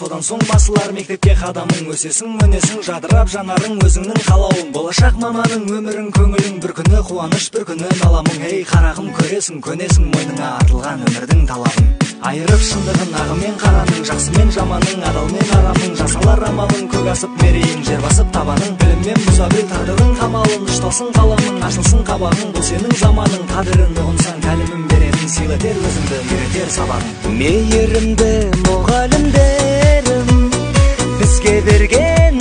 Содан соң басылар мектепке қадамың. Өсесің, өнесің, жадырап жанарың, өзіңнің қалауың. Болашақ маманың өмірің, көңілің, бір күні қуаныш, бір күні наламың. Ей қарағым, көресің, көнесің, мойныңа артылған өмірдің талабын. Айырып шындығын ағы мен қараның, жақсы мен жаманның, адал мен арамың. Жасалар амалың, көк асып мерейің, жер басып табаның. Біліммен бұза біл тағдырдың қамалын, ұшталсын қаламың, ашылсын қабағың. Бұл сенің заманың, қадірін ұғынсаң, тәлімін беретін, сыйлатер өзіңді, үйретер сабағың. Мейірімді мұғалімдерім, бізге берген